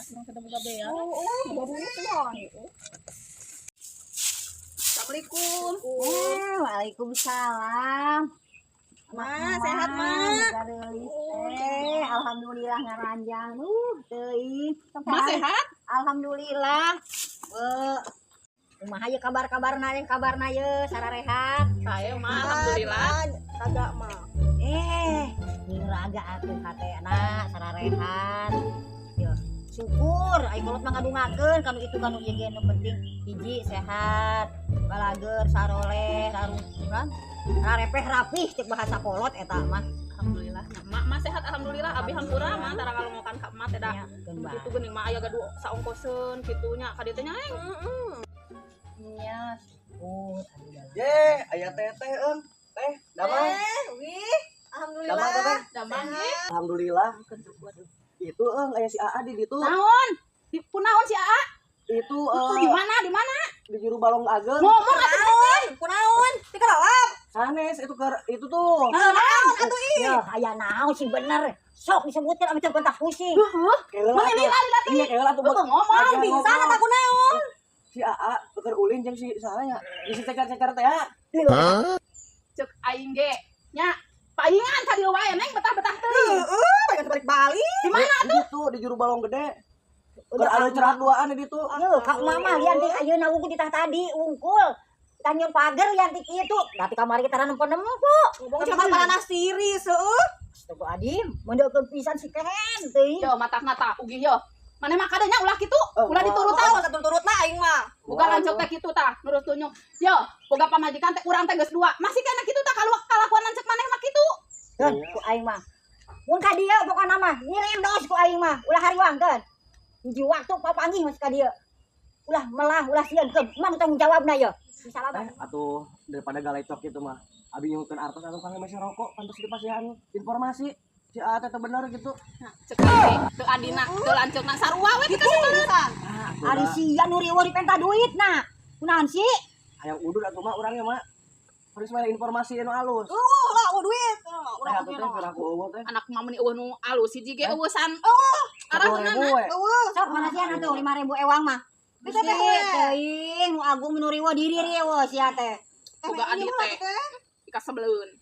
Urang teh boga bea. Oh, boga duit lah. Assalamualaikum. Eh, waalaikumsalam. Ma, sehat, Ma? Gareulis teh. Alhamdulillah ngaranjang. Teuing. Ma sehat? Alhamdulillah. Eh, kumaha ye kabar-kabarna ye, kabarna ye sararehat? Saya mah alhamdulillah. Kagak, Ma. Eh, ngiraga atuh hatena sararehat. Yo, syukur ai kolot mah ngadungakeun kanu itu kanu ieu ge, nu penting hiji sehat, balager, saroleh, sarungkan, rarepeh rapih cek bahasa kolot eta mah. Alhamdulillah. Nah, mak mah sehat alhamdulillah. Abi hampura mah tara ngalongokan ka emak teh da. Nya, keun bae. Kitu geuning mah aya gaduh saongkoseun kitu nya ka dieu teh nya, Neng. Nya, syukur aduh dalam. Ye, aya teteh eung. Teh, damang. Eh, wih. Alhamdulillah. Damang, teteh. Damang ge. Alhamdulillah. Itu eung aya si Aa di ditu. Naon? Di kunaon si Aa? Itu Di mana? Di mana? Di juru balong ageng. Ngomong atuh teh. Kunaon? Dikelawap. Sanes itu ke itu tuh. Naon atuh ih? Ya, aya naon sih bener. Sok disebutkeun ame teu pentak pusing. Heueuh. Keula Meni atuh. lila lila. Iya, keula atuh. Heueuh, ngomong. Agak Pingsan ngomong. eta kunaon? Si Aa keur ulin jeung si saha nya? Di si ceker-ceker teh ya. Cek aing ge. Nya, paingan ka dieu wae, Neng, betah-betah teuing. Heeh, pengen balik-balik. Di mana Di ditu di juru balong gede. Keur ada cerah duaan di ditu. Yeuh, ka mama lian ti ayeuna wungkul ditah tadi wungkul. Tah nyeun pager lian ti kitu. Da ti kamari kita nempo-nempo. Ngomong cuma maranah siris, heueuh. Astagfirullahaladzim, mendeukeun pisan si kehen teuing. Yo matakna ta ugi yo. Maneh mah kadenya ulah kitu, ulah diturutan. Oh, turut-turut lah aing mah. Boga lanceuk teh kitu tah, nurut tunjuk. Yo, boga pamajikan teh urang teh geus dua. Masih kena kitu tah kalau kalakuan lanceuk maneh mah kitu. Keun ku aing mah. Mun ka dieu pokona mah ngirendos ku aing mah, ulah hariwangkeun. Hiji waktu papanggih masih ka dieu. Ulah melah, ulah sieun keun. Mah nu tanggung jawabna ye. Bisa Eh, atuh daripada galecok gitu mah. Abi nyungkeun artos atuh kangge meser rokok pantes dipasihan informasi. Si Aa teh teu bener gitu. Nah, cek aing teu adina, teu lanceukna sarua we Gitu dikasih. pisan. Ah, atuh Ari da. sia nu riweuh dipenta duit nah. Kunaon sih? Hayang udud atuh mah urangnya mah. Harus mana informasi anu alus. Lah, eueuh duit. Teh Urang atuh teh keur aku eueuh teh. Anak mah meni eueuh nu alus hiji ge eueusan. Oh, 10.000 we. Eueuh. Sok mana sia atuh 5000 ewang mah. Bisa teh we. Teuing nu agung nu riweuh diri riweuh sia teh. Boga adi teh dikasebeleun.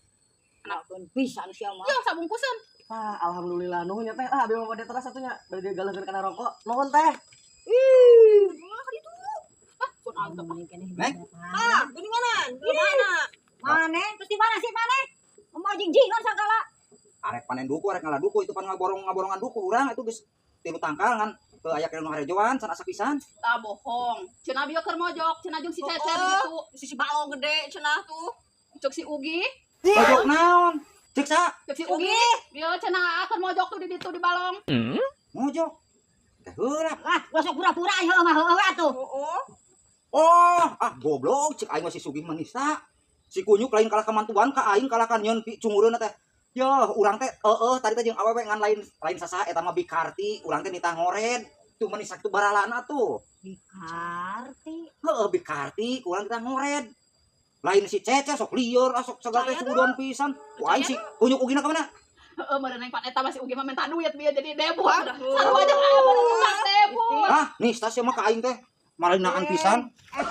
Anak pisan sia mah. Yo sabungkuseun. Ah, alhamdulillah nuhun nya teh. Ah, abi mah bade teras atuh nya. Bade galeuhkeun kana rokok. Nuhun teh. Ah, pun alto. Neng. Ah, gini mana? Di mana? Mane, terus di mana sih mane? Mau jing-jingon sagala. Arek panen duku, arek ngalah duku itu pan ngaborong ngaborongan duku urang itu geus tilu tangkal ngan teu aya kene nu harejoan can asa pisan. Tah bohong. Cenah bieu keur mojok, cenah jeung si Cecer Oh. gitu. Si si balong gede cenah tuh. Cek si Ugi, Mojok naon? Cek sa cek si Ugi, bieu cenah keur mojok tuh di ditu di balong. Mojok. Teh heula. Ah, gua sok pura-pura heueuh mah heueuh we atuh. Heeh. Oh, ah goblok cek aing mah si Sugih manisa. Si kunyuk lain kalah kemantuan ka aing kalah kan nyeun cungureun teh. Yo, urang teh eueuh tadi teh jeung awewe ngan lain lain sasaha eta mah Bikarti, urang teh nitah ngored. Tuh manisa kitu baralana tuh. Bikarti. Heeh, Bikarti, urang titah ngored. Lain si Cece sok lieur ah sok segala teh sugudan pisan. Ku aing si kunyuk ugina ka mana? Heeh, meureun neng pan eta mah si Ugi mah minta duit bieu jadi debut. Sarua jeung aya meureun tukang debut. Ah, nista sia mah ka aing teh. Malinaan pisan. Eh,